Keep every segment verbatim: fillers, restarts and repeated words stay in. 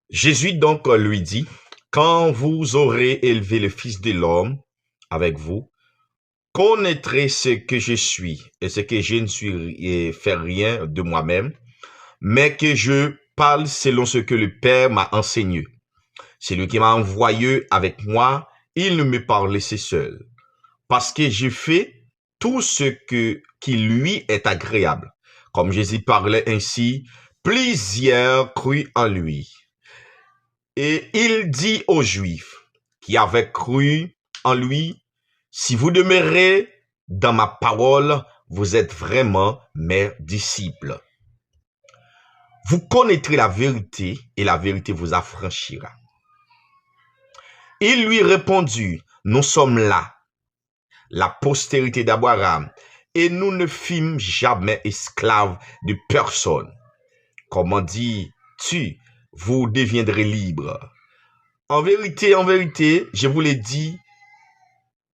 Jésus donc lui dit, quand vous aurez élevé le Fils de l'homme avec vous, connaîtrez ce que je suis et ce que je ne suis ri- et fais rien de moi-même, mais que je parle selon ce que le Père m'a enseigné. Celui qui m'a envoyé avec moi, il ne me parle seul, parce que je fais tout ce que, qui lui est agréable. Comme Jésus parlait ainsi, plusieurs crurent en lui. Et il dit aux Juifs qui avaient cru en lui, si vous demeurez dans ma parole, vous êtes vraiment mes disciples. Vous connaîtrez la vérité et la vérité vous affranchira. Il lui répondit, nous sommes là, la postérité d'Abraham, et nous ne fîmes jamais esclaves de personne. Comment dis-tu, vous deviendrez libres ? En vérité, en vérité, je vous le dis,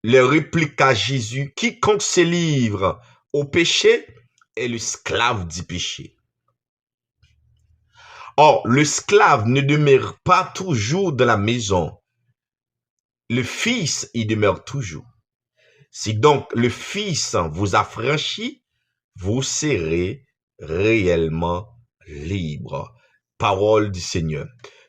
leur répliqua Jésus, quiconque se livre au péché est le sklave du péché. Or, le sklave ne demeure pas toujours dans la maison. Le Fils y demeure toujours. Si donc le Fils vous affranchit, vous serez réellement libre. Parole du Seigneur.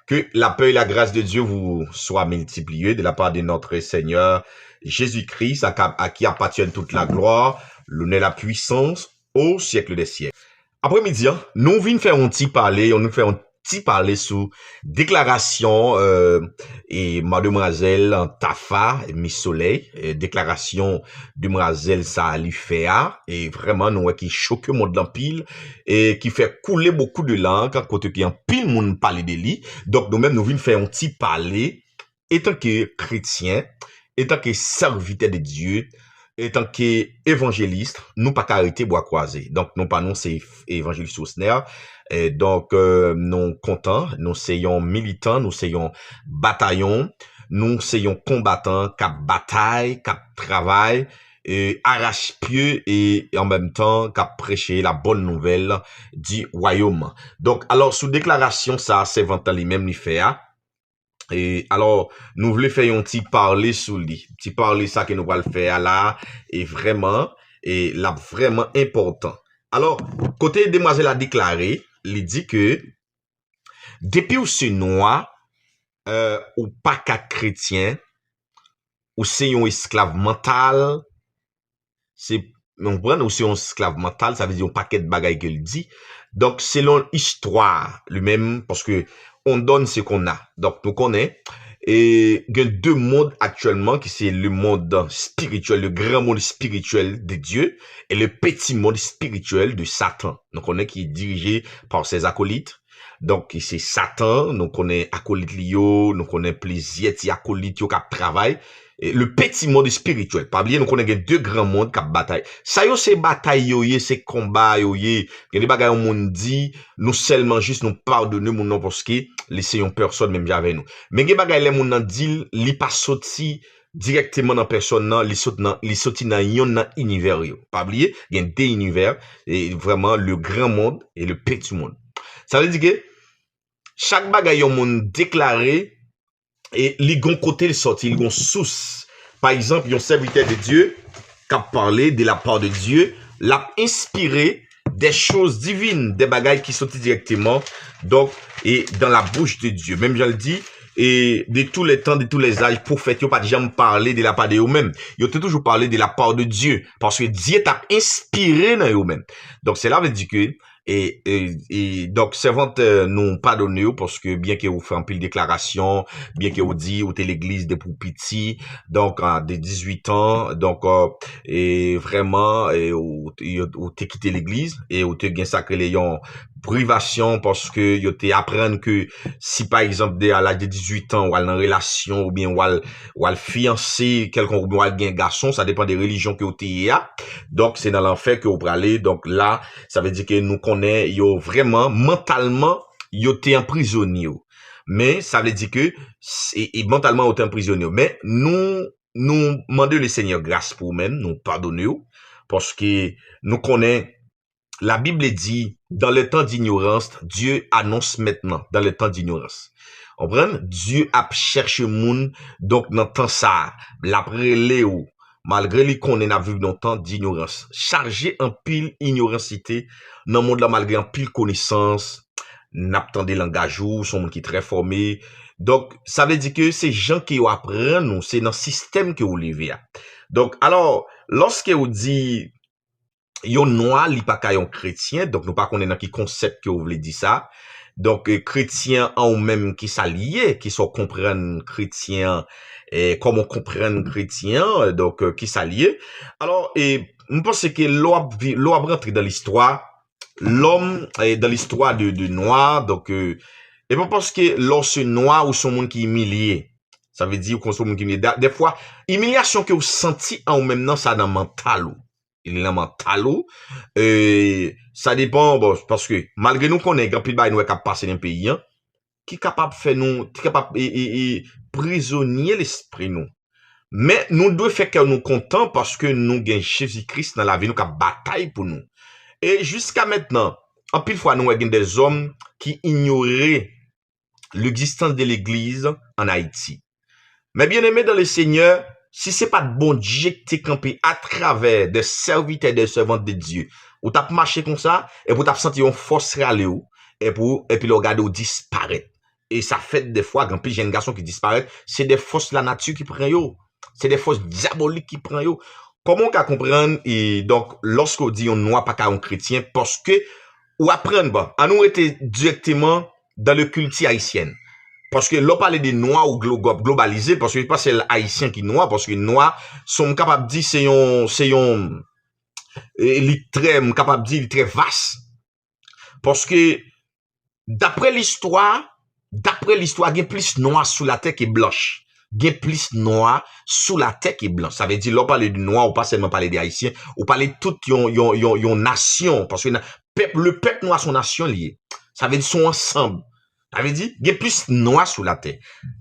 Que la paix et la grâce de Dieu vous soient multipliées de la part de notre Seigneur Jésus-Christ, à, à qui appartiennent toute la gloire, l'honneur, la puissance au siècle des siècles. Apremidi an, nou vin fè yon ti pale, nou fè yon ti pale sou deklarasyon, euh, e mademwazèl Tafa, Miss Soleil, e deklarasyon demwazèl sa a li fè a, e vrèman nou wè ki choke mond lan anpil, e ki fè koule beaucoup de langues, kote ki anpil moun pale de li. Donk nou menm nou vin fè yon ti pale, etanke kretyen, etanke sèvitè de Dye, etanke evanjelis, nou pa ka rete bwa kwaze. Donk, nou pa nou se Evanjelis Rosner. E donk, euh, nou kontan, nou se yon militan, nou se yon batayon, nou se yon konbatan k ap batay, k ap travay, e arachpye e an menm tan k ap preche la bonne nouvelle du royaume. Donk, alò, sou deklarasyon sa a, sèvant lan li menm li fè a, e, alò, nou vle fè yon ti pale sou li. Ti pale sa ke nou pral fè a la, e vrèman, e l ap vrèman enpòtan. Alò, kote demwazèl la deklare, li di ke depi w se nwa, euh, ou pa ka kretyen, ou se yon esklav mantal, se, nou konprann, ou se yon esklav mantal, sa vle di yon pakèt bagay ke l di. Donk, selon istwa, li menm, paske on donne ce qu'on a. Donk, nou konnen, e gen de mond aktyèlman, ki se le monde spirituel, le grand monde spirituel de Dieu, et le petit monde spirituel de Satan. Nou konnen ki dirije pa ses acolytes. Donk, se Satan, nou konnen akolit li yo, nou konnen plizyè ti akolit yo k ap travay. E, le petit monde spirituel. Pa bliye, nou konnen gen de gran mond k ap batay. Sa yo se batay yo ye, se konba yo ye. Gen de bagay yon moun di, nou sèlman jis nou padone moun nan paske li se yon pèsòn menm jan avè nou. Men gen bagay lè moun nan di l, li pa soti dirèkteman nan pèsòn nan, li sot nan, li soti nan yonn nan inivè yo. Pa bliye, gen de inivè, e vrèman, le grand monde et le petit monde. Sa vle di ke chak bagay yon moun deklare, e li gon kote l soti, li gon sous. Pa egzanp, yon sèvitè de Dye k ap pale de la part de Dieu, l ap enspire des choses divines, de bagay ki soti dirèkteman, donk, e dans la bouche de Dieu. Menm jan l di, e de tous les temps, de tous les âges, pwofèt yo pa t janm pale de la part de yo menm. Yo te toujou pale de la part de Dieu, paske Dye t ap enspire nan yo menm. Donk, sela vle di ke E, e, e, donk, sèvant, euh, nou padone w, paske byen ke ou fè anpil deklarasyon, byen ke ou di ou te legliz depi w piti, donk, a, de dizuit an, donk, euh, e vrèman, e, ou, ou, ou te kite legliz, e ou te gen sa k rele yon privasyon, paske yo te aprann ke si, pa egzanp, de, a laj de dizuit an, w al nan relasyon, oubyen w al, w al fiyanse kèlkonk, oubyen w al gen gason, sa depann de relijyon ke w te ye a. Donk, se nan lanfè ke w prale. Donk, la, sa vle di ke nou konnen yo vrèman, mantalman, yo te anprizone w. Men, sa vle di ke, e, e mantalman, yo te anprizone w. Men, nou, nou mande Lesenyè gras pou ou menm, nou padone w, paske nou konnen Labib di, dans le temps d'ignorance, Dieu annonce maintenant, dans le temps d'ignorance. Konprann? Dye ap chèche moun, donk nan tan sa a, l ap rele w, malgre li konnen n ap viv nan tan d'inyorans. Chaje anpil inyoransite nan mond lan, malgre anpil konesans, n ap tande langaj ou, w se yon moun ki trè fòme. Donk, sa vle di ke se jan ke yo aprann ou, se nan sistèm ke w leve a. Donk, alò, lòske w di, yon nwa, li pa ka yon kretyen, donk nou pa konnen nan ki konsèp ke w vle di sa. Donk, eh, kretyen an ou menm, ki sa l ye, ki sa w konprann kretyen an, eh, kòman w konprann kretyen an, donk, eh, ki sa l ye. Alò, eh, m panse ke lè w ap vi-, lè w ap rantre dan listwa, lòm, eh, dan listwa de, de nwa, donk, eh, e pa paske lè w se nwa, ou se yon moun ki imilye. Sa vle di, ou se yon moun ki imilye. Da-, dèfwa, imilyasyon ke w santi an ou menm nan, sa nan mantal ou. Li nan mantal ou. E, sa depann, bon, paske malgre nou konnen gen anpil bagay nou wè k ap pase nan peyi an, ki kapab fè nou, ki kapab, e, e, e, prizonye lespri nou. Men, nou dwe fè kè nou kontan paske nou gen Jezi Kris nan lavi nou k ap batay pou nou. E jiska mentnan, anpil fwa nou wè gen dèzòm ki inyore l'existence de l'église en Haïti. Mes bien-aimés dans le Seigneur, si se pa t Bondye ki te kanpe atravè de sèvitè, de sèvant de Dye, ou t ap mache konsa, epi ou t ap santi yon fòs rale w, epi w, epi lè w gade w disparèt. E sa fèt dèfwa, gen anpil jèn gason ki disparèt, se de fòs lanati ki pran yo. Se de fòs dyabolik ki pran yo. Kòman w ka konprann, e, donk, lòske w di yon nwa pa ka yon kretyen, paske ou aprann, bon, ann nou rete dirèkteman dans le culture haïtienne. Paske lè w pale de nwa ou glo-, globalize, paske se pa sèl ayisyen ki nwa, paske nwa, se, m kapab di se yon, se yon, e, li trè, m kapab di li trè vas. Paske, daprè listwa, daprè listwa, gen plis nwa sou latè ke blanch. Gen plis nwa sou latè ke blanch. Sa vle di, lè w pale de nwa, ou pa sèlman pale de ayisyen, ou pale tout yon, yon, yon, yon nasyon. Paske na-, pèp, le pèp nwa se yon nasyon li ye. Sa vle di, se yon ansanm. Sa vle di, gen plis nwa sou latè.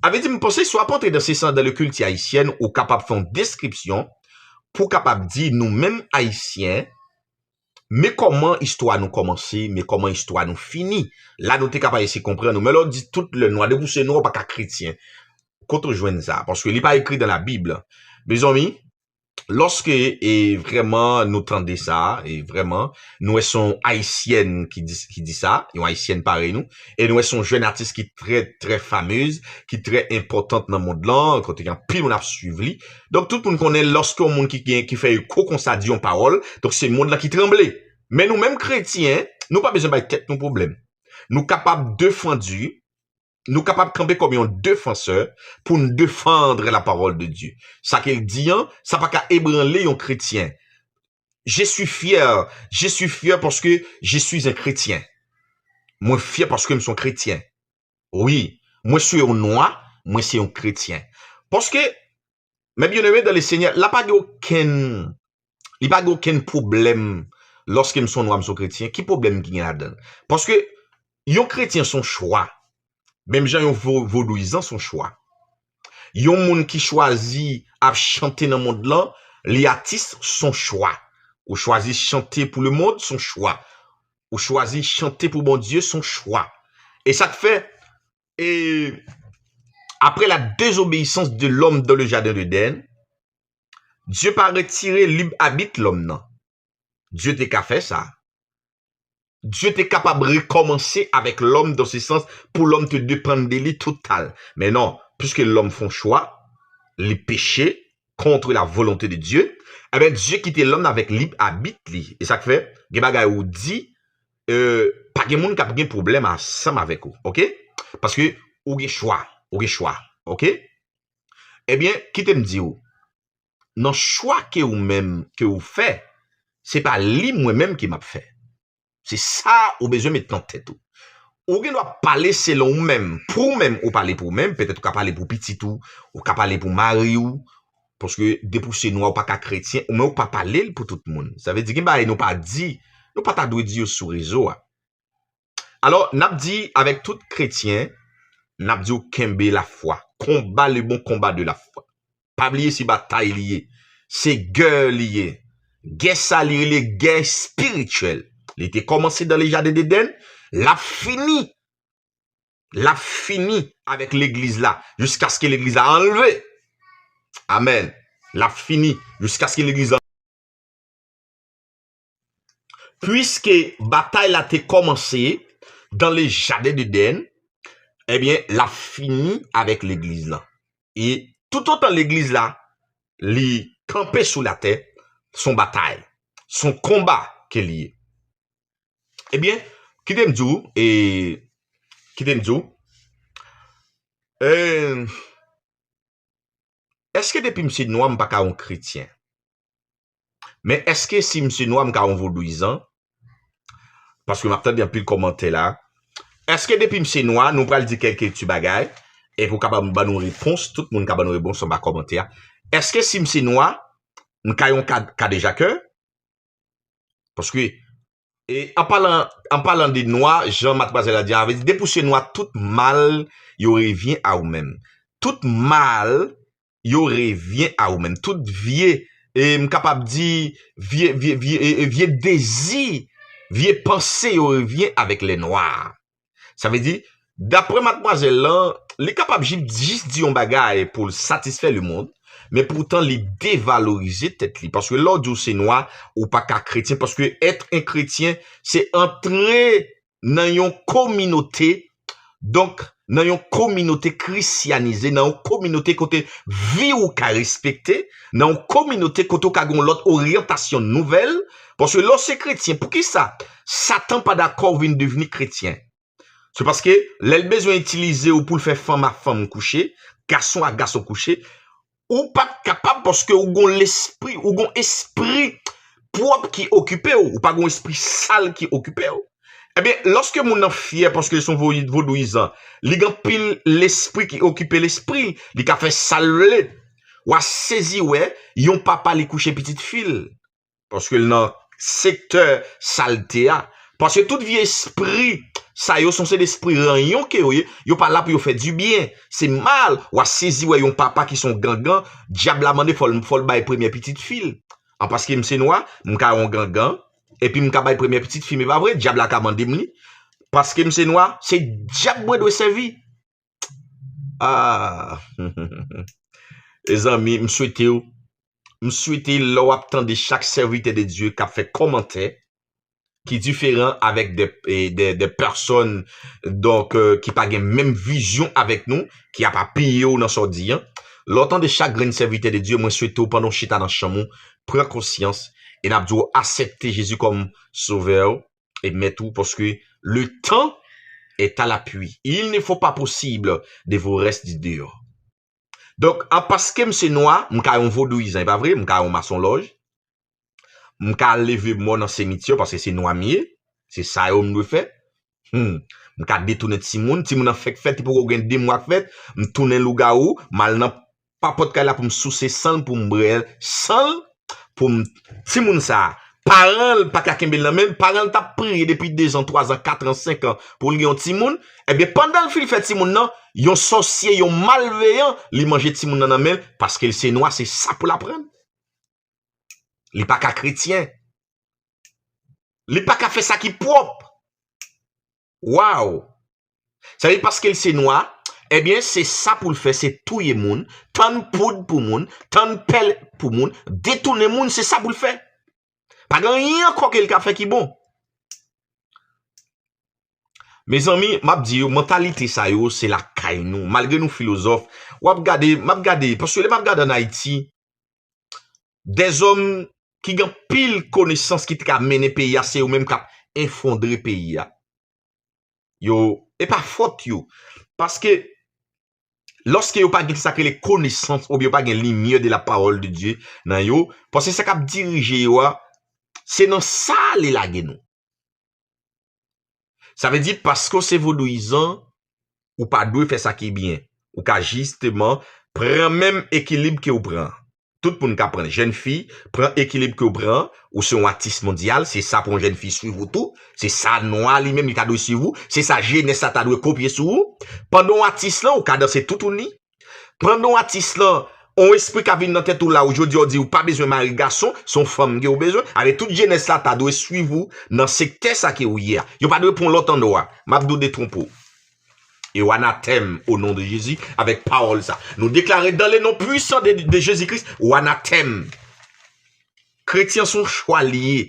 Sa vle di, m panse, si w ap antre dans ce sens, dans le culture haïtienne, ou kapab fè yon deskripsyon pou w kapab di, nou menm ayisyen, men kòman istwa nou kòmanse, men kòman istwa nou fini. La, nou te ka pa eseye konprann nou. Men lè w di tout lè nwa, depi w se nwa, ou pa ka kretyen. Kote w jwenn sa? Paske li pa ekri dans la Bible. Mezanmi, lòske, e, vrèman nou tande sa, e vrèman, nou wè se yon ayisyèn ki di, ki di sa, yon ayisyèn parèy nou, e nou wè se yon jèn atis ki trè, trè famez, ki trè enpòtan nan mond lan, kote gen anpil moun ap swiv li. Donk, tout moun konnen lòske yon moun ki gen, ki fè eko konsa di yon pawòl, donk se mond lan ki tranble. Men nou menm kretyen, nou pa bezwen bay tèt nou pwoblèm. Nou kapab defandi, nou kapab kanpe kòm yon defansè pou n defandre la parole de Dieu. Sa ke l di an, sa pa ka ebranle yon kretyen. Je suis fier, je suis fier parce que je suis un chrétien. Mwen fyè paske m se yon kretyen. Wi, mwen se yon nwa, mwen se yon kretyen. Paske, mes bien-aimés dans le Seigneur, la pa gen okenn, li pa gen okenn pwoblèm lòske m se yon nwa, m se yon kretyen. Ki pwoblèm ki gen ladan l? Paske yon kretyen se yon chwa. Menm jan yon vo-, vodouyizan se yon chwa. Yon moun ki chwazi ap chante nan mond lan, li atis, se yon chwa. Ou chwazi chante pou le monde, se yon chwa. Ou chwazi chante pou Bondye, se yon chwa. E sa k fè, e, après la désobéissance de l'homme dans le jardin d'Éden, Dye pa retire lib abit lòm nan. Dye te ka fè sa. Dye te kapab rekòmanse avèk lòm, dans ce sens, pou lòm te depann de li total. Men non, puisque l'homme fè yon chwa, li peche contre la volonté de Dieu, e ben, Dye kite lòm nan avèk lib abit li. E sa k fè, gen bagay ou di, euh, pa gen moun k ap gen pwoblèm ansanm avèk ou, oke? Paske ou gen chwa, ou gen chwa, oke? Ebyen, kite m di w, nan chwa ke ou menm, ke ou fè, se pa li mwen menm ke m ap fè. Se sa ou bezwen met nan tèt ou. Ou gen dwa pale selon ou menm. Pou ou menm, ou pale pou ou menm, petèt ou ka pale pou pitit ou, ou ka pale pou mari w, paske depi w se nwa, ou pa ka kretyen, ou men ou pa pale l pou tout moun. Sa vle di gen bagay nou pa di, nou pa ta dwe di yo sou rezo a. Alò, n ap di avèk tout kretyen, n ap di w kenbe lafwa. Konba le bon konba de lafwa. Pa bliye se batay li ye. Se gè li ye. Gè sa li rele gè espirityèl. Li te kòmanse dan le jaden Edenn, l ap fini. L ap fini avèk legliz la, jiskaske legliz la anlve. Amèn. L ap fini jiskaske legliz la. Piske batay la te kòmanse dan le jaden Edenn, ebyen, l ap fini avèk legliz la. E toutotan legliz la, li kanpe sou latè, se yon batay, se yon konba ke li ye. Ebyen, kite m di w, e, kite m di w, e, èske depi m se nwa, m pa ka yon kretyen? Men èske si m se nwa, m ka yon vodouyizan? Paske m ap tande anpil kòmantè la. Èske depi m se nwa, nou pral di kèlke ti bagay, epi w ka ban, ban nou repons, tout moun ka ban nou repons anba kòmantè a. Èske si m se nwa, m ka yon kad-, kadejakè? Paske, e, an palan, an palan de nwa, jan matmwazèl la di a, vle di, depi w se nwa, tout mal yo revyen a ou menm. Tout mal yo revyen a ou menm. Tout vye, e, m kapab di, vye, vye, vye, e, e, vye dezi, vye panse yo revyen avèk lè nwa. Sa vle di, daprè matmwazèl lan, li kapab jis, jis di yon bagay pou l satisfè lemonn, men poutan li devalorize tèt li. Paske lè w di w se nwa, ou pa ka kretyen, paske être un chrétien, se antre nan yon kominote, donk, nan yon kominote kristyanize, nan yon kominote kote vi w ka respekte, nan yon kominote kote w ka gen yon lòt oryantasyon nouvèl, paske lè w se kretyen, poukisa Satan pa dakò w vin devni kretyen? Se paske lè l bezwen itilize w pou l fè fanm a fanm kouche, gason a gason kouche, ou p ap kapab paske ou gon lespri, ou gon espri pwòp ki okipe w, ou pa gon espri sal ki okipe w. Ebyen, lòske moun nan fyè paske l se yon vo-, vodouyizan, li gen anpil lespri ki okipe lespri l, li ka fè sa l vle. W a sezi wè yon papa li kouche pitit fi l. Paske l nan sektè salte a. Paske tout vye espri sa yo, se yon seri de espri ranyon ke yo ye, yo pa la pou yo fè dibyen. Se mal, w a sezi wè yon papa ki se yon gangan, dyab la mande fò l, fò l bay premyè pitit fi l. An paske m se nwa, m ka yon gangan, epi m ka bay premyè pitit fi m, e pa vre, dyab la ka mande m li. Paske m se nwa, se dyab mwen dwe sèvi. Ah. Mezanmi, m swete w, m swete lè w ap tande chak sèvitè de Dye k ap fè kòmantè ki diferan avèk de, e, de, de pèsòn, donk, e, ki pa gen menm vizyon avèk nou, ki ap apiye w nan sa w di an. Lè w tande chak grenn sèvitè de Dye, mwen swete w pandan w chita nan chanm ou, pran konsyans, e n ap di w aksepte Jezi kòm sovè w e mèt ou, paske le temps est à l'appui. Il ne faut pas possible de vous rester dehors. Donk, an paske m se nwa, m ka yon vodouyizan, e pa vre? M ka yon masonlòj. M ka leve mò nan simityè, paske se nwa m ye. Se sa yo m dwe fè. Hmm. M ka detounen timoun. Timoun nan fèk fèt, li poko gen de mwa k fèt. M tounen lougawou, m al nan papòt kay la pou m souse san l, pou m bwè san l, pou m, timoun sa a, paran l pa ka kenbe l nan men l, paran l t ap priye depi dezan, twazan, katran, senkan pou l gen yon timoun, ebyen, pandan l fin fè timoun nan, yon sòsye, yon malveyan, li manje timoun nan nan men l, paske l se nwa, se sa pou l aprann. Li pa ka kretyen. Li pa ka fè sa ki pwòp. Waw! Sa vle di paske l se nwa, ebyen, se sa pou l fè, se touye moun, tann poud pou moun, tann pèl pou moun, detounen moun, se sa pou l fè. Pa gen anyen ankò ke l ka fè ki bon. Mezanmi, m ap di yo, mantalite sa yo, se lakay nou. Malgre nou filozòf, w ap gade, m ap gade, paske lè m ap gade ann Ayiti, dèzòm ki gen anpil konesans ki te ka mennen peyi a, se yo menm k ap efondre peyi a. Yo, e pa fòt yo. Paske, lòske yo pa gen sa k rele konesans, oubyen yo pa gen limyè de la parole de Dieu nan yo, paske sa k ap dirije yo a, se nan sa li lage nou. Sa vle di, paske w se vodouyizan, ou pa dwe fè sa ki byen. Ou ka jisteman pran menm ekilib ke w pran. Tout moun ka pran. Jèn fi, pran ekilib ke w pran. Ou se yon atis mondyal, se sa pou yon jèn fi swiv ou tou. Se sa nwa li menm li ta dwe swiv ou. Se sa jenès la ta dwe kopye sou ou. Pandan w atis lan, ou ka danse toutouni. Pandan w atis lan, yon espri ka vin nan tèt ou la, ou jodi a w di ou pa bezwen mari gason, se yon fanm ke ou bezwen. Avèk tout jenès la ta dwe swiv ou nan sektè sa ke ou ye a. Yo pa dwe pran lòt andwa. M ap di w detwonpe w. E w anatèm o non de Jezi avèk pawòl sa. Nou deklare dans le nom puissant de, de Jésus-Christ, w anatèm. Kretyen se yon chwa li ye.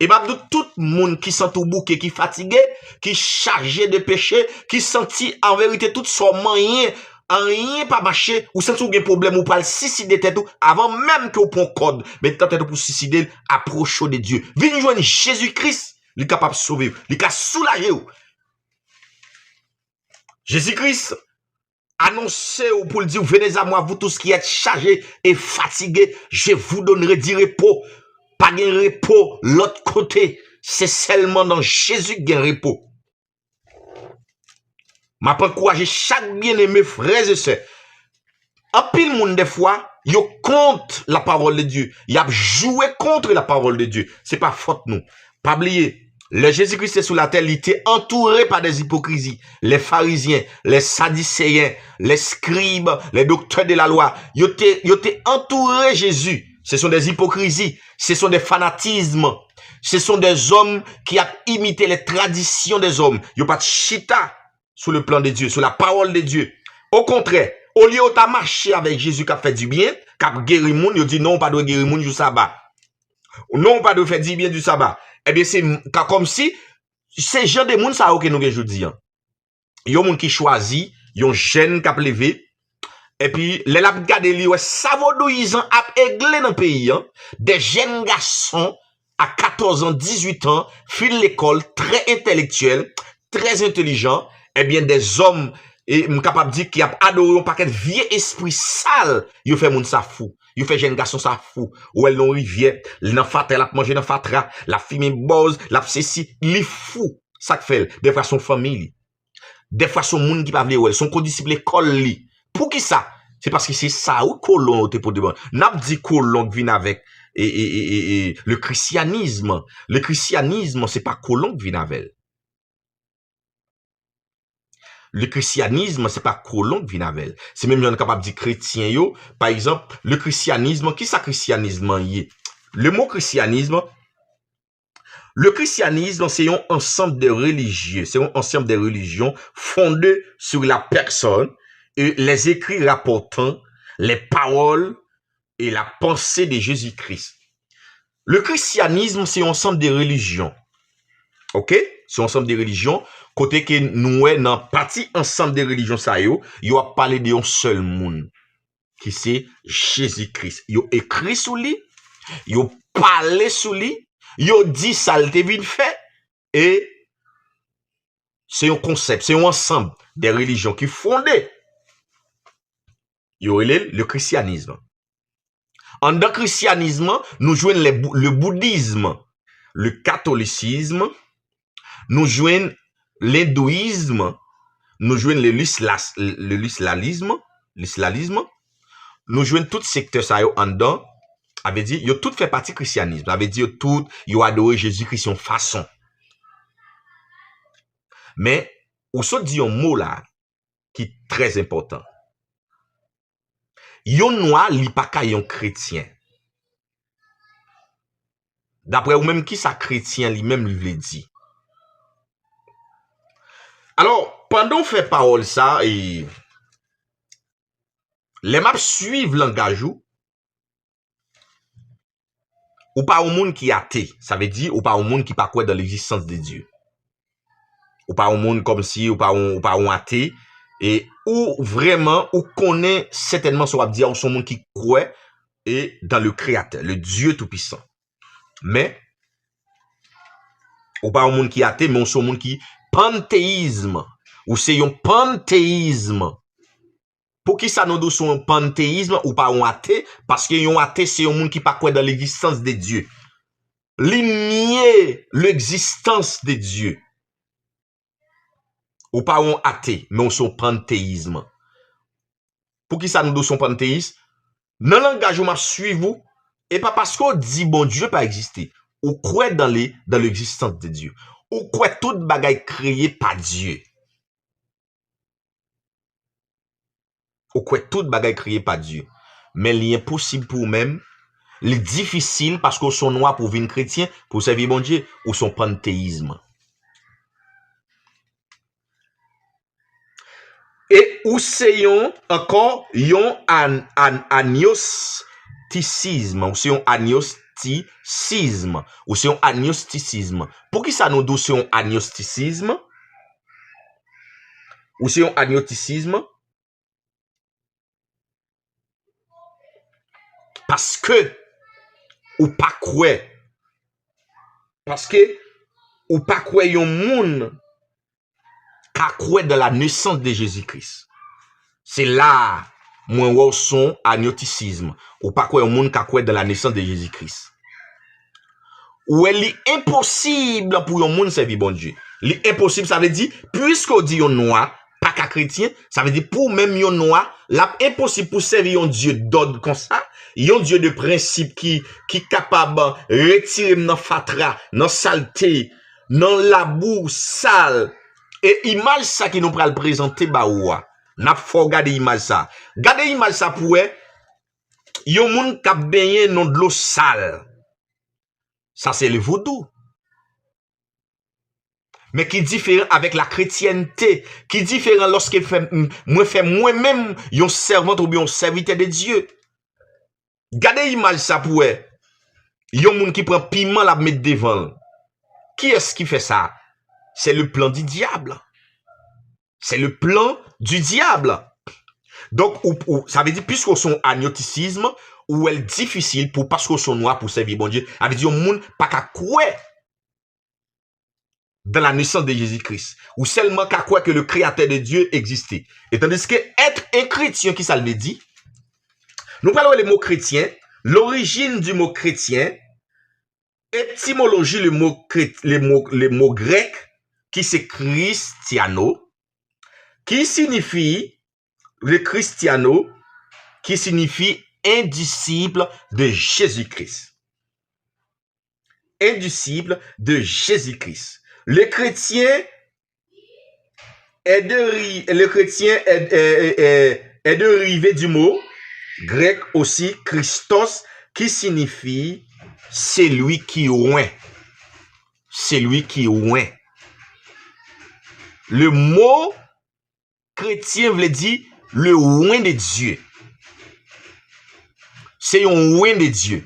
E m ap di w tout moun ki santi w bouke, ki fatige, ki chaje de peche, ki santi an verite tout sa w manyen, anyen pa mache, ou santi w gen pwoblèm, ou pral siside tèt ou, avan menm ke w pran kòd, met nan tèt ou pou siside l, apwoche w de Dye. Vin jwenn Jezi Kris, li kapab sove w, li ka soulaje w. Jezi Kris anonse w pou l di w, venez à moi, vous tous qui êtes chargés et fatigués, je vous donnerai du repos. Pa gen repo lòt kote. Se sèlman nan Jezi k gen repo. M ap ankouraje chak byeneme, frè e sè. Anpil moun, dèfwa, yo kont la parole de Dieu. Y ap joure kont la parole de Dieu. Se pa fòt nou. Pa bliye, lè Jezi Kris te sou latè, li te antoure pa des hypocrisies. Les pharisiens, les sadducéens, les scribes, les docteurs de la loi, yo te, yo te antoure Jezi. Ce sont des hypocrisies, ce sont des fanatismes, ce sont des hommes qui ap imite les traditions des hommes. Yo pa t chita sou le plan de Dieu, sou la parole de Dieu. Okontrè, olye yo ta mache avèk Jezi k ap fè dibyen, k ap geri moun, yo di non, ou pa dwe geri moun jou saba. Non, ou pa dwe fè dibyen jou saba. Ebyen, se ka kòmsi se jan de moun sa yo ke nou gen jodi a. Yon moun ki chwazi, yon jèn k ap leve, epi lè l ap gade, li wè sa vodouyizan ap egle nan peyi a, de jèn gason a katòz an, dizuit an, fin lekòl, trè entèlektyèl, trè entèlijan, ebyen, de zòm, e m kapab di, ki ap adore yon pakèt vye espri sal, yo fè moun sa fou. Yo fè jèn gason sa fou. Ou wè l nan yon rivyè, li nan fatra, l ap manje nan fatra, l ap fimen bòz, l ap sesi, li fou. Sa k fè l? Dèfwa se yon fanmi li. Dèfwa se yon moun ki pa vle wè l, se yon kondisip lekòl li. Poukisa? Se paske se sa wi kolon yo te pote ban. N ap di kolon k vin avèk e, e, e, e, e, le christianisme. Le christianisme, se pa kolon k vin avè l. Le christianisme, se pa kolon k vin avè l. Se menm jan n kapab di kretyen yo, pa egzanp, le christianisme, kisa christianisme an ye? Le mot christianisme, le christianisme, c'est un ensemble de religieux, c'est un ensemble de religions fondées sur la personne et les écrits rapportant les paroles et la pensée de Jésus-Christ. Le christianisme, c'est un ensemble de religions. Ok? C'est un ensemble de religions. Kote ke nou wè nan pati ansanm de relijyon sa yo, yo ap pale de yon sèl moun, ki se Jezi Kris. Yo ekri sou li, yo pale sou li, yo di sa l te vin fè, e se yon konsèp, se yon ansanm de relijyon ki fonde. Yo rele l le christianisme. Anndan christianisme, nou jwenn le, bou- le bouddhisme, le catholicisme, nou jwenn l'hindouisme, nou jwenn le, l'islas- le, l'islalisme, l'islalisme. Nou jwenn tout sektè sa yo anndan. Sa vle di, yo tout fè pati christianisme. Sa vle di, yo tout, yo adore Jezi Kris yon fason. Men, ou sot di yon mo la ki trè enpòtan. Yon nwa, li pa ka yon kretyen. Daprè ou menm, kisa kretyen li menm li vle di? Alò, pandan w fè pawòl sa, e, lè m ap swiv langaj ou, ou pa yon moun ki ate. Sa vle di, ou pa yon moun ki pa kwè dan legzistans de Dye. Ou pa yon moun kòmsi, ou pa yon, ou pa yon ate. E ou vrèman, ou konnen sètènman sa w ap di a, ou se yon moun ki kwè e dans le Créateur, le Dieu Tout-Puissant. Men, Ou pa yon moun ki ate, men ou se yon moun ki panteyizm. Ou se yon panteyizm. Poukisa nou di w se yon panteyizm, ou pa yon ate? Paske yon ate se yon moun ki pa kwè dan legzistans de Dye. Li nye legzistans de Dye. Ou pa yon ate, men ou se yon panteyizm. Poukisa nou di w se yon panteyis? Nan langaj ou m ap swiv ou, e pa paske w di Bondye pa egziste. Ou kwè dan le, dan legzistans de Dye. Ou kwè tout bagay kreye pa Dye. Ou kwè tout bagay kreye pa Dye. Men li enposib pou ou menm, li difisil paske w se yon nwa pou w vin kretyen, pou w sèvi Bondye, ou se yon panteyizm. E ou se yon, ankò, yon an, an, anyostisizm. Ou se yon anyostisizm. Ou se yon anyostisizm. Poukisa nou di w se yon anyostisizm? Ou se yon anyostisizm? Paske ou pa kwè. Paske ou pa kwè yon moun ka kwè dans la naissance de Jésus-Christ. Se la a mwen wè w se yon anyotisizm. Ou pa kwè yon moun ka kwè dans la naissance de Jésus-Christ. Ou wè li enposib pou yon moun sèvi Bondye. Li enposib, sa vle di, piske w di yon nwa pa ka kretyen, sa vle di pou menm yon nwa, l ap enposib pou sèvi yon Dye dòd konsa, yon Dye de prensip ki, ki kapab retire m nan fatra, nan salte, nan labou sal. E imaj sa ke nou pral prezante ba ou a, n ap fè w gade imaj sa. Gade imaj sa pou wè yon moun k ap benyen nan dlo sal. Sa se le vodou. Men ki diferan avèk la kretyènte, ki diferan lòske fè, mwen fè mwen menm yon sèvant oubyen yon sèvitè de Dye. Gade imaj sa pou wè. Yon moun ki pran piman l ap met devan l. Kiyès ki fè sa? C'est le plan du diable. C'est le plan du diable. Donk, ou, ou, sa vle di, piske w se yon anyotisizm, ou wè l difisil pou, paske w se yon nwa pou sèvi Bondye. Sa vle di, yon moun pa ka kwè dans la naissance de Jésus-Christ. Ou sèlman ka kwè ke le créateur de Dieu existe. E tandiske être un chrétien, ki sa l vle di? Nou pral wè le mo kretyen, l'origine du mot chrétien, étymologie le mot, le mot, le mot grec, ki se Christiano, ki signifi, le Christiano, ki signifi un disciple de Jésus-Christ. Un disciple de Jésus-Christ. Le chrétien est de, le chrétien est, est, est, est dérivé du mot grec aussi, Christos, qui signifie celui qui oint. Celui qui oint. Le mot kretyen vle di le oint de Dieu. Se yon oint de Dieu.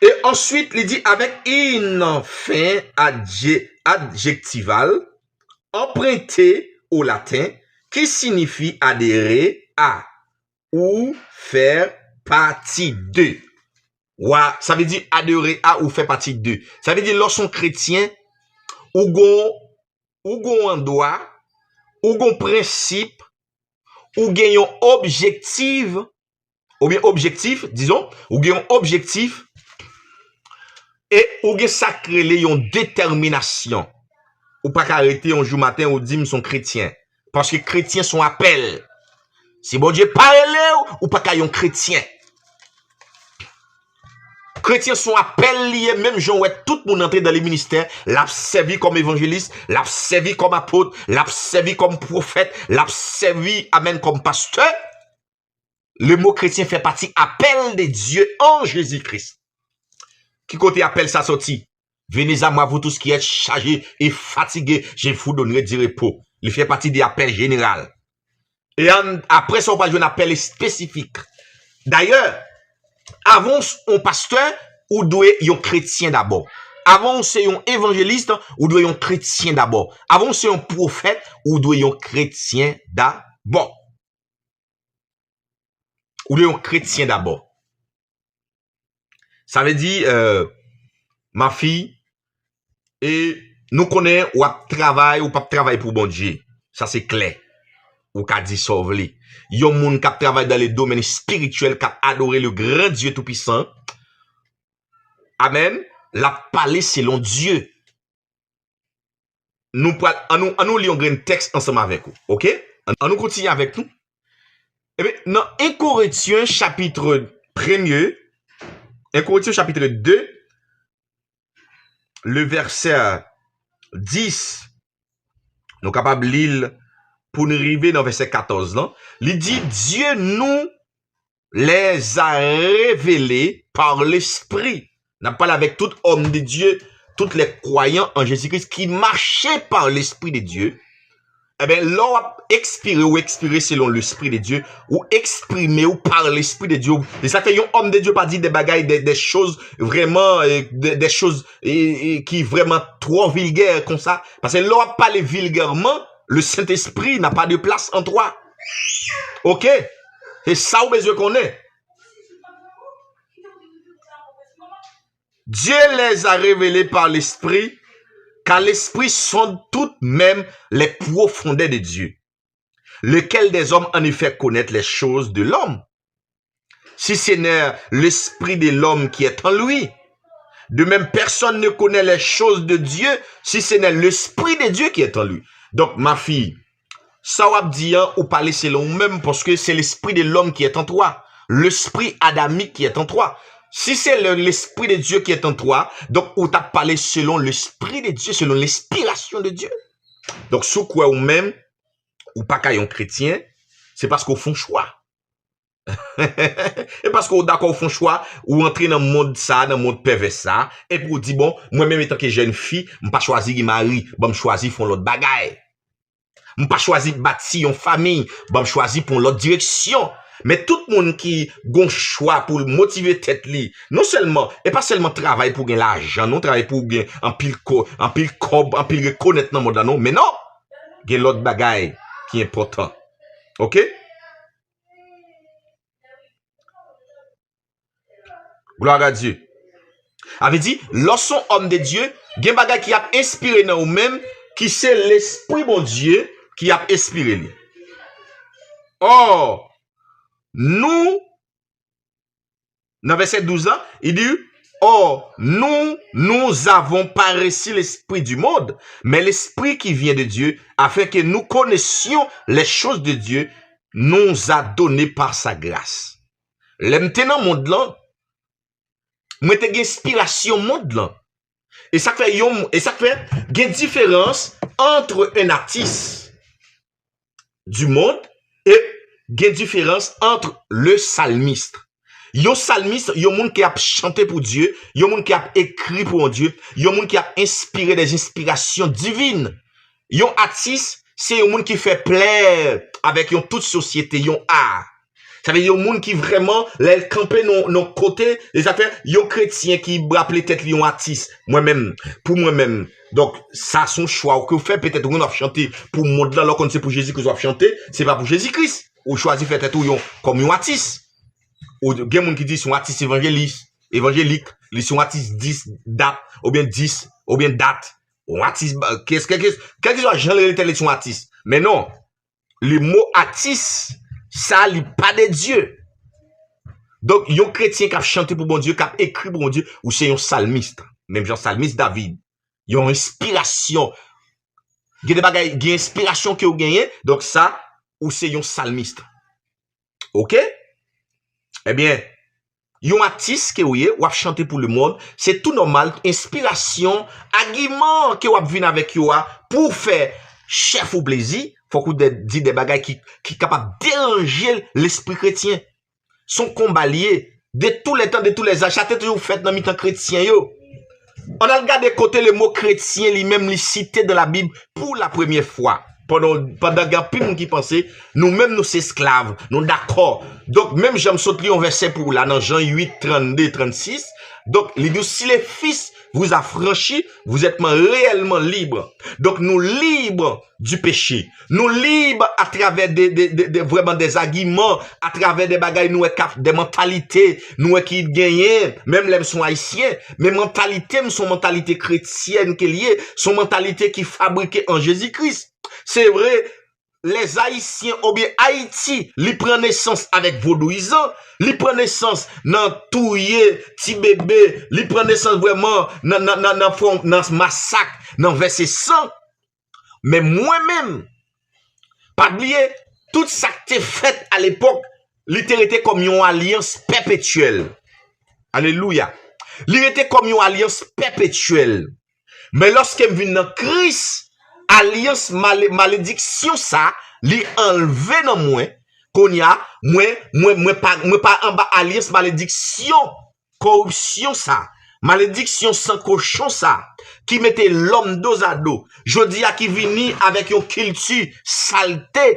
E answit, li di avec une fin adje-, adjectivale empruntée au latin qui signifie adhérer à ou faire partie de. Wa, sa vle di adhérer à ou faire partie de. Sa vle di lè w se yon kretyen, ou gon, ou gon andwa, ou gon prensip, ou gen yon objektif, oubyen objektif, dizon, ou gen yon objektif, e ou gen sa k rele yon detèminasyon. Ou pa ka rete yon jou maten ou di m se yon kretyen. Paske kretyen se yon apèl. Si Bondye pa rele w, ou pa ka yon kretyen. Kretyen se yon apèl li ye, menm jan w wè tout moun antre dan le ministè, l ap sèvi kòm evanjelis, l ap sèvi kòm apot, l ap sèvi kòm pwofèt, l ap sèvi, amèn, kòm pastè. Le mot chrétien fait partie appel de Dieu en Jésus-Christ. Ki kote apèl sa sòti? Venez à moi, vous tous qui êtes chargés et fatigués, je vous donnerai du repos. Li fè pati de apèl jeneral. E an, apre sa, ou pral jwenn apèl espesifik. Dayè, avan w s-, yon pastè, ou dwe yon kretyen dabò. Avan w se yon evanjelis, ou dwe yon kretyen dabò. Avan w se yon pwofèt, ou dwe yon kretyen dabò. Ou dwe yon kretyen dabò. Sa vle di, euh, Ma fille, e nou konnen w ap travay, ou p ap travay pou Bondye. Sa se klè. Ou ka di sa w vle. Yon moun k ap travay dans le domaine spirituel, k ap adore le grand Dieu tout-puissant, amen, l ap pale selon Dye. Nou pral, ann nou, ann nou li yon grenn tèks ansanm avèk ou, oke? Ann, ann nou kontinye avèk nou. Ebyen, nan en Korentyen chapit premye, en Korentyen chapit de, le vèsè dis, nou kapab li l pou n rive nan vèsè katòz lan. Li di, Dieu nous les a révélés par l'Esprit. N ap pale avèk tout homme de Dieu, tous les croyants en Jésus-Christ qui marchaient par l'Esprit de Dieu. Ebyen, lè w ap ekspire, ou ekspire selon l'Esprit de Dieu, ou eksprime ou par l'Esprit de Dieu. E sa fè yon homme de Dieu pa di de bagay, de, de choses vraiment, euh, de, de choses, euh, euh, ki vrèman twò vilgè konsa. Paske lè w ap pale vilgèman, le Saint-Esprit n'a pas de place en toi. Oke? Se sa ou bezwen konnen. Dieu les a révélés par l'Esprit, car l'Esprit sonde tout, même les profondeurs de Dieu. Lequel des hommes en effet connaît les choses de l'homme, si ce n'est l'esprit de l'homme qui est en lui? De même, personne ne connaît les choses de Dieu, si ce n'est l'Esprit de Dieu qui est en lui. Donc, ma fille, sa w ap di an, ou pale selon ou menm, paske c'est l'esprit de l'homme qui est en toi, l'esprit adamique qui est en toi. Si c'est le, l'esprit de Dieu qui est en toi, donc ou t ap pale selon l'esprit de Dieu, selon l'inspiration de Dieu. Donc, si w kwè ou menm, ou pa ka yon kretyen, se paske w fè yon chwa. E paske w dakò w fè yon chwa, ou antre nan mond sa, nan mond pèvè sa, epi w di, bon, mwen menm etanke jèn fi, m pa chwazi gen mari, ban m chwazi fè yon lòt bagay. M pa chwazi bati yon fanmi, ban m chwazi pran yon lòt direksyon. Men tout moun ki gon chwa pou l motive tèt li, non sèlman, e pa sèlman travay pou gen lajan, non, travay pou gen anpil ko-, anpil kòb, anpil rekonèt nan mond la, non, men non, gen lòt bagay ki enpòtan. Oke? Gloire à Dieu. Sa vle di, lè w se yon homme de Dieu, gen bagay ki ap enspire nan ou menm, ki se Lespri Bondye ki ap enspire li. Or, nous, nan vèsè douz lan, li di, Or, nous, nous avons pas reçu l'esprit du monde, mais l'esprit qui vient de Dieu, afin que nous connaissions les choses de Dieu, nous a donné par sa grâce. Lè m te nan mond lan, mwen te gen enspirasyon mond lan. E sa k fè yon, e sa k fè gen diferans entre un artiste du monde et gen diferans entre le salmiste. Yon salmis, yon moun ki ap chante pou Dye, yon moun ki ap ekri pou Bondye, yon moun ki ap enspire des inspirations divines. Yon atis, se yon moun ki fè plè avèk yon tout sosyete, yon a. Sa vle di yon moun ki vrèman, lè l kanpe nan, nan kote, e sa fè yon kretyen ki raple tèt li yon atis. Mwen menm, pou mwen menm. Donk, sa se yon chwa ke w fè, petèt ou konn w ap chante pou mond lan, lè w konn se pou Jezi Kris w ap chante, se pa pou Jezi Kris. Ou chwazi fè tèt ou yon, kòm yon atis. Ou gen moun ki di se yon atis evanjelis, evanjelik, li se yon atis dis dat, oubyen dis, oubyen dat. Yon atis, ba, kès, kèlke, kèlkeswa jan l rele tèt li, se yon atis. Men non, le mo atis, sa li pa de Dye. Donk, yon kretyen k ap chante pou Bondye, k ap ekri pou Bondye, ou se yon salmis. Menm jan salmis David. Yon enspirasyon. Gen de bagay, gen enspirasyon ke w genyen, donk sa, ou se yon salmis. Oke? Ebyen, yon atis ke w ye, w ap chante pou lemonn, se tou nòmal, enspirasyon, agiman ke w ap vin avèk yo a, pou w fè chèf ou plezi, fòk ou de, di de bagay ki, ki kapab deranje lespri kretyen. Se yon konba l ye. De tou lè tan, de tou lè zaj, sa te toujou fèt nan mitan kretyen yo. Ann al gade kote le mo kretyen li menm li site dans la Bible pour la première fois. Pandan, pandan gen anpil moun ki panse, nou menm nou se esklav, nou dakò. Donk, menm jan m sot li yon vèsè pou ou la, nan Jan uit, trannde, trannsis, donk, li di, si le Fils vous affranchit, vous êtes réellement libre. Donk, nou lib du péché. Nou lib atravè de, de, de, de, vrèman de zagiman, atravè de bagay nou wè k ap, de mantalite nou wè ki genyen, menm lè m se yon Ayisyen, men mantalite m se yon mantalite kretyèn ke l ye, se yon mantalite ki fabrike an Jezi Kris. Se vre, lèzayisyen oubyen Ayiti, li pran nesans avèk vodouyizan, li pran nesans nan touye ti bebe, li pran nesans vrèman nan, nan, nan, nan, fon- nan masak, nan vèse san. Men mwen menm, pa bliye, tout sa k te fèt alepòk, li te rete kòm yon alyans pèpetyèl. Alelouya. Li rete kòm yon alyans pèpetyèl. Men lòske m vin nan Kris, alyans male, malediksyon sa, li anlve nan mwen. Kounye a, mwen, mwen, mwen pa, mwen pa anba alyans malediksyon koripsyon sa, malediksyon san kochon sa, ki mete lòm dozado, jodi a ki vini avèk yon kilti salte,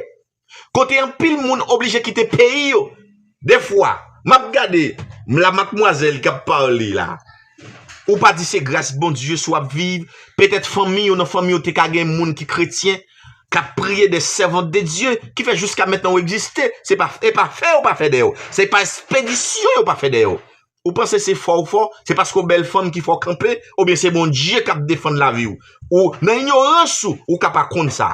kote anpil moun oblije kite peyi yo. Defwa, m ap gade, m la madmwazèl k ap pale la. Ou pa di se gras Bondye si w ap viv, petèt fanmi yo, nan fanmi yo te ka gen moun ki kretyen, k ap priye de sèvant de Dye, ki fè jiska mentnan ou egziste. Se pa, e pa fè yo pa fè dèyè w. Se pa espedisyon yo pa fè dèyè w. Ou panse se fò w fò, se paske w bèl fanm ki fè w kanpe, oubyen se Bondye k ap defann lavi w? Ou, nan inyorans ou, ou ka pa konn sa.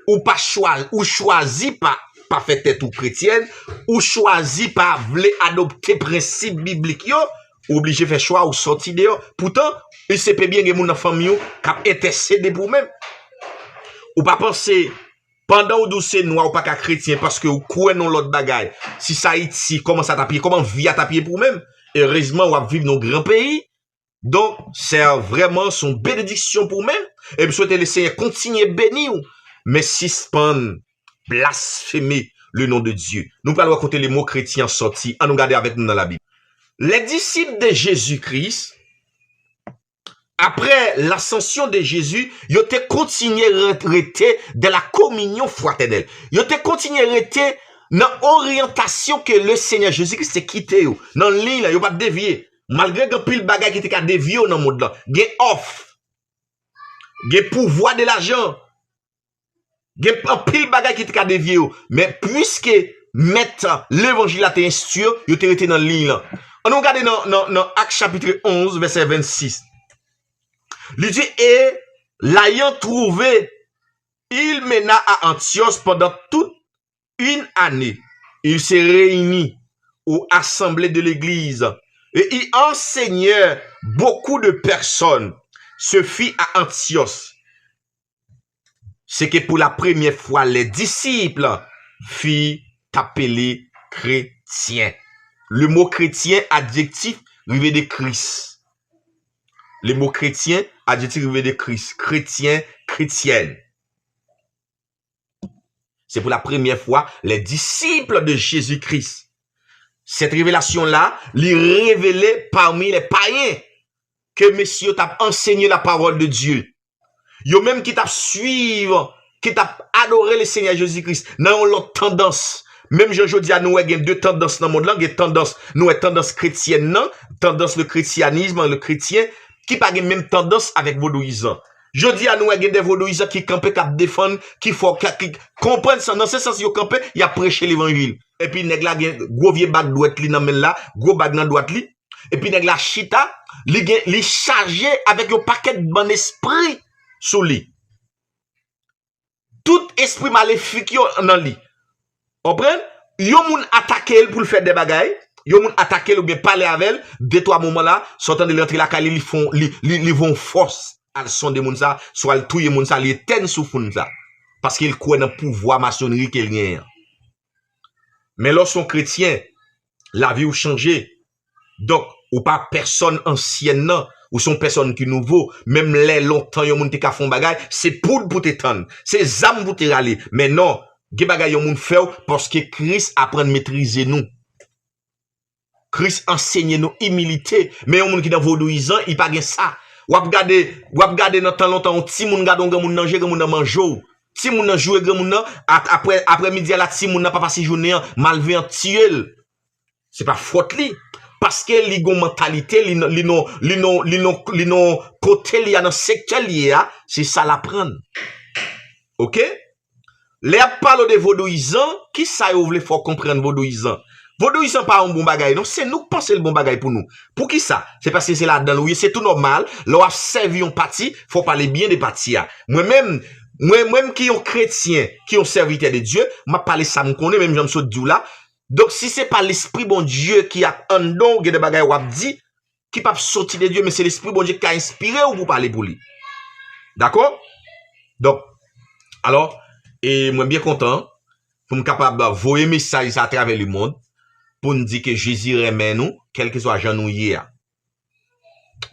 Ou pa chwa, ou chwazi pa, pa fè tèt ou kretyèn, ou chwazi pa vle adopte prensip biblik yo, ou oblije fè chwa, ou sòti deyò. Poutan, il se peut bien gen moun nan fanmi w k ap entèsede pou ou menm. Ou pa panse, pandan w di w se nwa, ou pa ka kretyen paske ou kwè nan lòt bagay. Si sa Ayiti, kòman sa t ap ye, kòman vi a t ap ye pou ou menm? Erezman, w ap viv nan yon gran peyi. Donk, sè, vrèman, se yon benediksyon pou ou menm. E m swete Lesenyè kontinye beni w. Men sispann blasfeme le nom de Dieu. Nou pral wè kote le mo kretyen an sòti. Ann nou gade avèk nou nan Labib. Les disciples de Jésus-Christ, après l'ascension de Jésus, yo te kontinye re- rete dans la communion fraternelle. Yo te kontinye rete nan oryantasyon ke Lesenyè Jezikri te kite yo. Nan liy la, yo pa t devye. Malgre gen anpil bagay ki te ka devye yo nan mond lan. Gen òf. Gen pouvwa de lajan. Gen anpil bagay ki te ka devye yo. Men piske mèt levanjil la te enstwi yo, yo te rete nan liy lan. Ann nou gade nan, nan, nan Ak chapit onz, vèsè vennsis. Li di, et l'ayant trouvé, il mena à Antioche pendant toute une année. Il se réunit aux assemblées de l'église et y enseignait beaucoup de personnes. Ce fut à Antioche. Se ke pou la premyè fwa, les disciples furent appelés chrétiens. Le mot chrétien, adjektif, rive de Kris. Le mot chrétien, adjektif, rive de Kris. Kretyen, kretyèn. Se pou la premyè fwa, les disciples de Jésus-Christ. Cette révélation-là, li revele parmi les païens ke mesye yo t ap ansenye la parole de Dieu. Yo menm ki t ap swiv, ki t ap adore le Seigneur Jésus-Christ nan yon lòt tandans. Menm jan jodi a nou wè gen de tandans nan mond lan, gen tandans, nou wè tandans kretyèn nan, tandans le christianisme, le chrétien, ki pa gen menm tandans avèk vodouyizan. Jodi a nou wè gen de vodouyizan ki kanpe, k ap defann, ki fò, k, ki konprann sa, nan se sans yo kanpe, y ap preche levanjil. Epi nèg la gen gwo vye bag dwèt li nan men l la, gwo bag nan dwat li. Epi nèg la chita, li gen, li chaje avèk yon pakèt bann espri sou li. Tout espri malefik yo nan li. Konprann? Yon moun atake l pou l fè de bagay, yon moun atake l oubyen pale avè l, de twa moman la, sa w tande li antre lakay li, li fon, li, li, li voye yon fòs al sonde moun sa, swa l touye moun sa, li etèn soufri moun sa. Paske l kwè nan pouvwa masonri ke l genyen an. Men lè w se yon kretyen, lavi w chanje. Donk, ou pa pèsòn ansyèn nan, ou se yon pèsòn ki nouvo. Menm lè lontan yon moun te ka fè yon bagay, se poud pou te tann, se zam pou te rale. Men non, gen bagay yon moun fè w paske Kris aprann metrize nou. Kris ansenye nou imilite. Men yon moun ki nan vodouyizan, li pa gen sa. W ap gade, w ap gade nan tan lontan, yon timoun gade yon granmoun nan je, granmoun nan manje w. Timoun nan joure granmoun nan, a- apre, aprè midi a la, timoun nan pa pase jounen an, malveyan tiye l. Se pa fòt li. Paske li gon mantalite, li non, li non, li non, li non, li non kote li a nan sektè li ye a, se sa l aprann. Oke? Lè y ap pale w de vodouyizan, kisa yo vle fè w konprann vodouyizan? Vodouyizan pa yon bon bagay, non. Se nou k panse l bon bagay pou nou. Poukisa? Se paske se ladan l ou ye, se tou nòmal. Lè w ap sèvi yon pati, fò w pale byen de pati a. Mwen menm, mwen menm ki yon kretyen, ki yon sèvitè de Dye, m ap pale sa m konnen, menm jan m sot di w la. Donk, si se pa Lespri Bondye ki ap anndan w, gen de bagay w ap di, ki p ap soti de Dye, men se Lespri Bondye ki ka enspire w pou w pale pou li. Dakò? Donk, alò, e mwen byen kontan pou m kapab voye mesaj sa atravè lemonn, pou n di ke Jezi renmen nou, kèlkeswa jan nou ye a.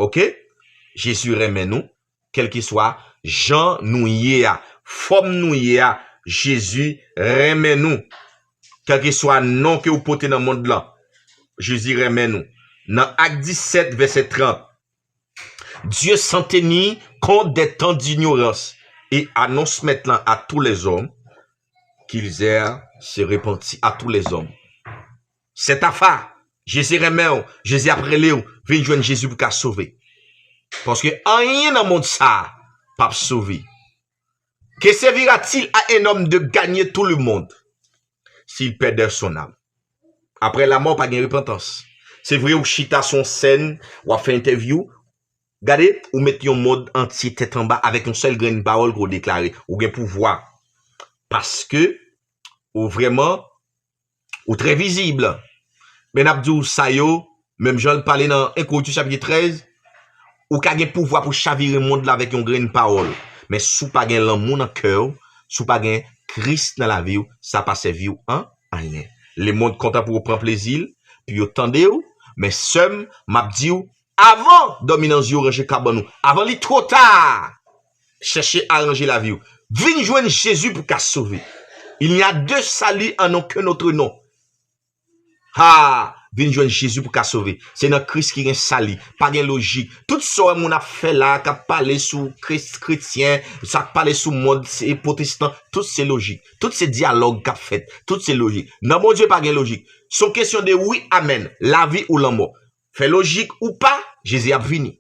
Oke? Jezi renmen nou, kèlkeswa jan nou ye a, fòm nou ye a, Jezi renmen nou. Kèlkeswa non ke w pote nan mond lan, Jezi renmen nou. Nan Ak disèt, vèsè trant, Dieu s'en tenit compte des temps d'ignorance et annonce maintenant à tous les hommes qu'ils aient se repenti à tous les hommes. Sèt afa, Jezi renmen w, Jezi ap rele w, vin jwenn Jezi pou ka sove. Paske anyen nan mond sa a p ap sove. Que servira-t-il à un homme de gagner tout le monde s'il perd son âme? Apre lamò, pa gen repantans. Se vre, ou chita sou yon sèn, w ap fè entèvyou. Gade, ou met yon mond antye tèt anba avèk yon sèl grenn pawòl ke w deklare. Ou gen pouvwa. Paske ou vrèman, ou trè vizib. Men n ap di w sa yo, menm jan l pale nan en Korinti chapit trèz, ou ka gen pouvwa pou chavire mond la avèk yon grenn pawòl. Men si w pa gen lanmou nan kè w, si w pa gen Kris nan lavi w, sa pa sèvi w an anyen. Lemonn kontan pou yo pran plezi l, pou yo tande w, men sè m, m ap di w, avan dòmi nan zye w ranje kabann ou, avan li twò ta, chèche aranje lavi w. Vin jwenn Jezi pou ka sove. Il n'y a de salut en aucun autre nom. Ha! Vin jwenn Jezi pou ka sove. Se nan Kris ki gen sali. Pa gen lojik. Tout sa w wè moun ap fè la, k ap pale sou kretyen, sa k pale sou mòd pwotestan, tout se lojik. Tout se dyalòg k ap fèt. Tout se lojik. Nan Bondye pa gen lojik. Se yon kesyon de wi, amèn. Lavi ou lanmò. Fè lojik ou pa, Jezi ap vini.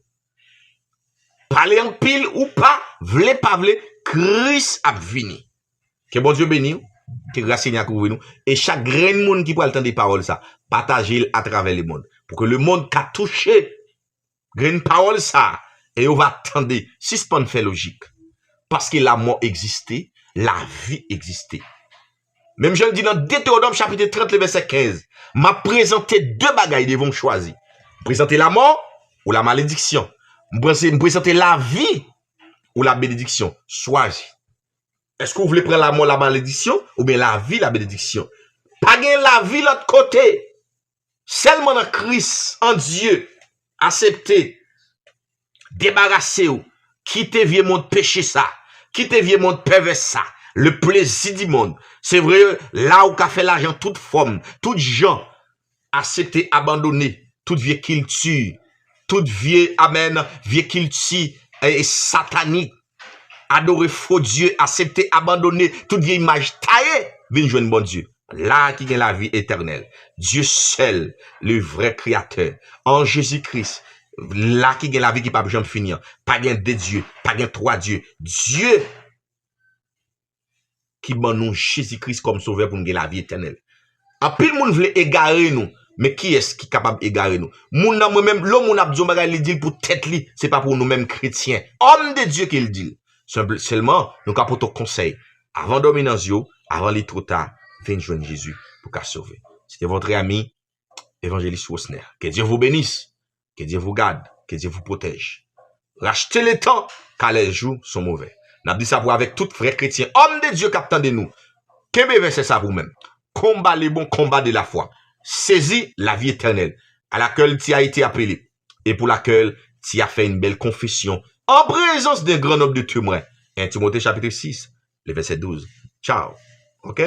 Pale anpil ou pa, vle pa vle, Kris ap vini. Ke Bondye beni w, ke gras Senyè a kouvri nou, e chak grenn moun ki pral tande pawòl sa, pataje l atravè lemonn, pou ke lemonn ka touche grenn pawòl sa, e yo va tande, sispann fè lojik. Paske lamò egziste, lavi egziste. Menm jan l di nan Detewonòm chapit trant, le vèsè kenz, m ap prezante de bagay devan w chwazi. M prezante lamò ou lamalediksyon. M prezante lavi ou labenediksyon. Chwazi. Èske w vle pran lamò, lamalediksyon, oubyen lavi, labenediksyon? Pa gen lavi lòt kote. Sèlman nan Kris, an Dye, asepte, debarase w, kite vye mond peche sa, kite vye mond pèvè sa, le plezi di mond. Se vre, la ou ka fè lajan tout fòm, tout jan, asepte abandone tout vye kilti, tout vye, amèn, vye kilti, e, satanik, adore fo dye, asepte abandone tout vye imaj taye, vin jwenn Bondye. La ki gen lavi etènèl. Dye sèl, le vrè kreyatè. An Jezi Kris, la ki gen lavi ki p ap janm fini an. Pa gen de Dye, pa gen twa Dye. Dye ki ban nou Jezi Kris kòm sovè pou n gen lavi etènèl. Anpil moun vle egare nou, men kiyès ki kapab egare nou? Moun nan, mwen menm, lè yon moun ap di yon bagay, li di l pou tèt li, se pa pou nou menm kretyen. Homme de Dieu ki l di l. Senp-, sèlman, nou ka pote w konsèy. Avan dòmi nan zye w, avan li twò ta, vin jwenn Jezi pou ka sove. C'était votre ami, Évangéliste Rosner. Que Dieu vous bénisse. Que Dieu vous garde. Que Dieu vous protège. Rachetez le temps, car les jours sont mauvais. N ap di sa pou avèk tout frè kretyen, homme de Dieu k ap tande nou. Kenbe vèsè sa pou ou menm. Combat le bon combat de la foi. Saisis la vie éternelle, à laquelle tu as été appelé et pour laquelle tu as fait une belle confession en présence d'un grand nombre de témoins. Un Timothée chapitre six, le verset douze. Ciao. OK?